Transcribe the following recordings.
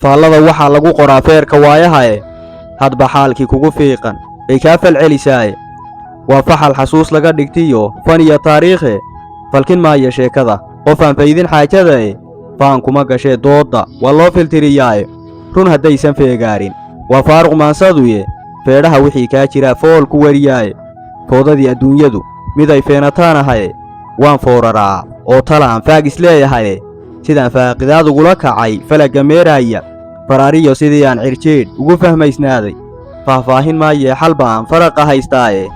Faallada waxaa lagu qoraa feerka waayahae, hadba xaalkii kugu fiiqan bay kaa falcelisaaye. Waa faxal xasuus laga dhigtiyo fan iyo taariikhe, falkin maayo sheekada qof aan faydin xaajadae. Faan kuma gashee doodda waa loo filtiriyaaye, run haddaysan feegaarin waa faaruq maansaduye. Feedhaha wixii kaa jiraa fool ku weriyaaye, foodadii adduunyadu mid ay feenataan ahaye. Waan fooraraa oo talaan faag isleeyahaye, sidaan faaqidaad ugula kacay falagga meeraaya, faraariyo sidii aan cirjiidh ugu fahmaysnaaday. Faahfaahin maayee xal baan faraqa haystaaye,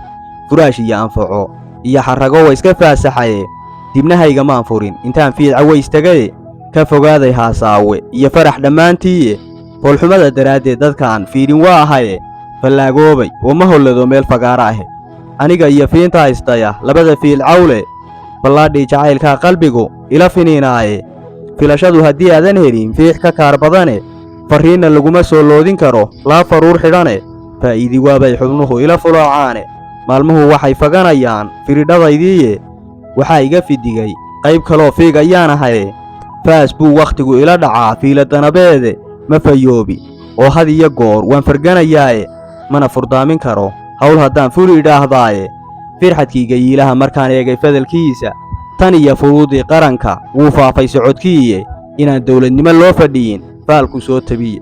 furaash iyo anfaco iyo xarrago wa iska faasaxaye. Dibnahayga maan furin intaan fiidca waystagaye, ka fogaaday haasaawe iyo farax dhammaantiiye. Foolxumada daraaddeed dadkaan fiidhin waa ahaye, fallaagoobay oo ma hollado meel fagaara ahe. Aniga iyo fiinta haystaya labada fiil cawle, ballaadhii jacaylkaa qalbigu ila finiinaaye. Filashadu haddii aadan helin fiix ka kaar badane, farriinna laguma soo loodin karo laa faruur xidhane. Faa'iidi waabay xubnuhu ila fuloocaane, maalmuhu waxay faganayaan firidhadaydiiye. Waxaa iga fidigay qayb kaloo fiig ayaan ahaye, faas buu wakhtigu ila dhacaa fiila danabeede. Ma fayoobi oo had iyo goor waan farganayaaye, mana furdaamin karo hawl haddaan fuli idhaahdaaye. Firxadkii gayiilaha markaan eegay fadalkiisa, tan iyo furuudii qaranka wuu faafay socodkiiye. Inaan dawladnimo loo fadhiyin faalku soo tabiye,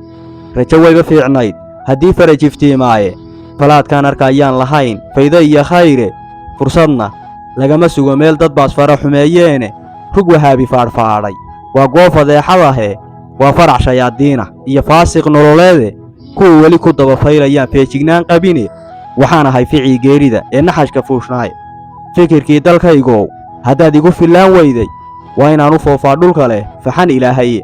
rajo wayba fiicnayd haddii faraj iftiimaaye. Falaadkaan arka ayaan lahayn faydo iyo khayre, fursadna lagama sugo meel dad baas fara xumeeyeene. Rug wahaabi faadhfaadhay waa goob fadeexadahe, waa farac shayaadiina iyo faasiq nololeede. Kuwa weli ku dabafaylayaan feejignaan qabine, waxaan ahay ficii geerida ee naxashka fuushnaaye. Fikirkii dalkaygow haddaad igu fillaan weyday, waa inaan u foofaa dhulka leh faxan ilaahaye.